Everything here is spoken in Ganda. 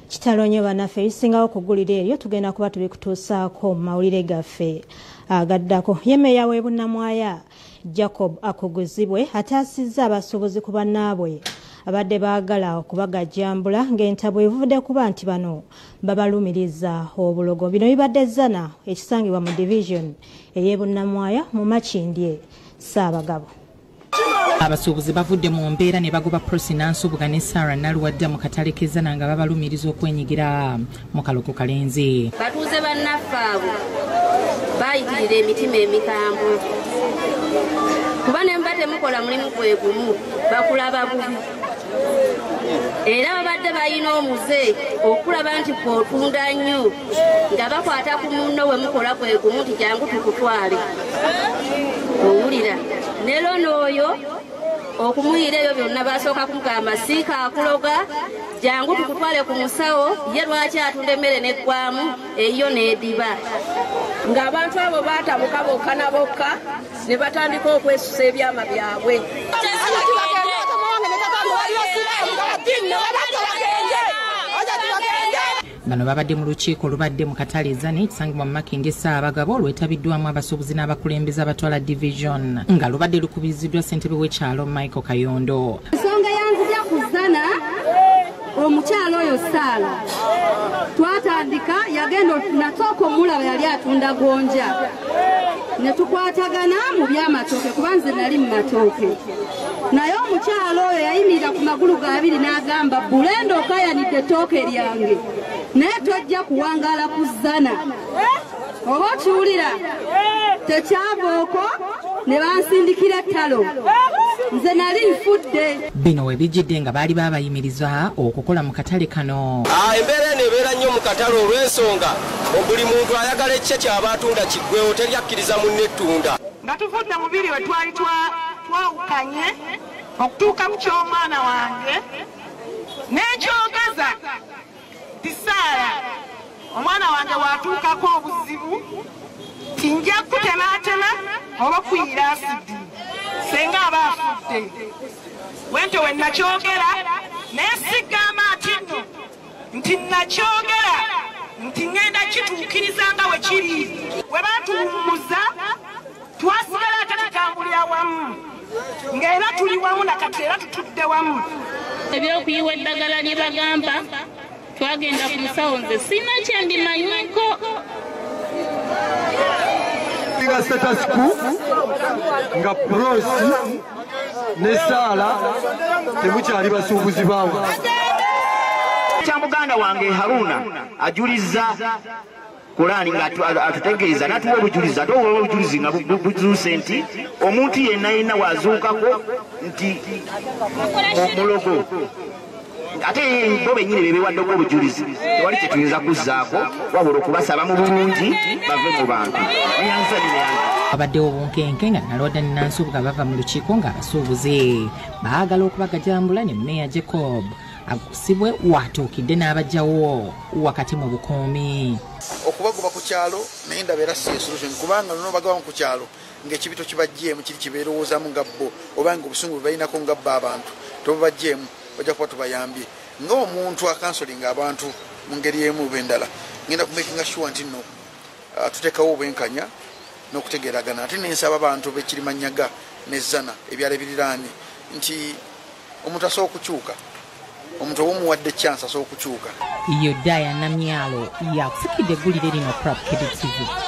Kitalo nnyo bannaffe, ebisingawo ku ggulire eryo tugenda kuba tubikutuusaako mu mawulire gaffe agaddako. Ye mmeeya w'e Bunnamwaya Jacob Akuguzibwe ataasizza abasuubuzi ku bannaabwe abadde baagala okubagajambula ng'entabwe evudde kuba nti bano babalumiriza obulogo. Bino bibadde Zana ekisangibwa mu division ey'e Bunnamwaya mu Makindye Ssaabagabo. Abasuubuzi bavudde mu mbeera ne bagoba Prossy Nansubuga ne Sarah Naluwadda mu katale k'e Zana nga babalumiriza okwenyigira mu kalogo kalenzi. Batuuze bannaffe abo bayitirira emitima emikambwe, kuba ne muba temukola mulimu gwe gumu bakulaba bubi, era babadde balina omuze okulaba nti gw'otunda nnyo nga bakwata ku munno we mukola gwe gumu nti jangu tukutwale. Owulira ne lono oyo okumuyira ebyo byonna basooka kumugamba siika akuloga, jangu tukutwale ku musawo, ye lwaki atunda emmere n'eggwamu eyo n'ediba. Ng'abantu abo baatabuka bokka na bokka ne batandika okwesusa ebyama byabwe. Bano babadde mu lukiiko olubadde mu katale Zana ekisangibwa mu Makindye Ssaabagabo olwetabiddwamu abasuubuzi n'abakulembeze abatwala division nga lubadde lukubiriziddwa ssentebe w'ekyalo Michael Kayondo. Ensonga yanzija ku Zana, omukyalo oyo Saala twatandika yagenda nasooka omulaba yali atunda gonja ne tukwatagana mu by'amatooke kuba nze nali mu matooke, naye omukyalo oyo yayimirira ku magulu gabiri n'agamba bulenda okayanidde ettooke lyange naye tojja kuwangaala ku Zana. Oba okiwulira tekyava okwo ne bansindikira ettalo, nze nali nfudde. Bino we bijjidde nga baali baabayimiriza okukola mu katale kano. Embeera eno ebeera nnyo mu katale olw'ensonga buli muntu ayagala ekye ky'aba atunda kiggwewo, teri akkiriza munne ettunda. Nga tuvudde mu biri we twali twawukanye okutuuka ku ky'omwana wange n'ekyogeza nti Saala omwana wange watuukako obuzibu tinja kutematema oba kuyira asidi senga aba afudde. Wento we nakyogera naye sigamba ati nno nti nakyogera nti ŋŋenda kituukiriza nga we kiri. We baatuwummuza twasigala ate tutambulira wamu ng'era tuli wamu nakati era tutudde wamu. Ebyokuyiwa eddagala lye bagamba twagenda ku musawo, nze sina kye mbimanyiko. Nga status quo nga Prossy ne Saala temukyali basuubuzi baawe. Kya muganda wange Haruna ajuliza Kurani nga atutegeeza n'atuwa obujulizi, ate obuwa obujulizi nga buzuuse nti omuntu yenna yenna wazuukako nti mulogo, ate bo bennyini be beewaddeko obujulizi, tewali kye tuyinza kuzzaako wabula okubasaba mu bulungi bave mu bantu. Wabaddewo obunkenke nga Nalwadda ne Nansubuga bava mu lukiiko ng'abasuubuzi baagala okubagajambula ne Mmeeya Jacob akusibwe watuukidde n'abajjawo wakati mu bukuumi. Okubagoba ku kyalo naye ndaba era si solution, kubanga luno bagaba ku kyalo ng'ekibito kibajjeemu kiri kibeerowoozaamu nga bo oba ng'obusungu bwe balinako nga bo abantu tobubajjeemu, bajja kuba tubayambye. Ng'omuntu akansolinga abantu mu ngeri emu oba endala, ngenda kumakinga sure nti nno tuteekawo obwenkanya n'okutegeeragana. Ate nensaba abantu b'Ekirimanyaga ne Zana ebyalo ebiriraanye nti omuntu asobola okukyuka, omuntu oba omuwadde chance asobola okukyuka. Yodaya Namyalo yakusikidde eggulire lino Prap KD TV.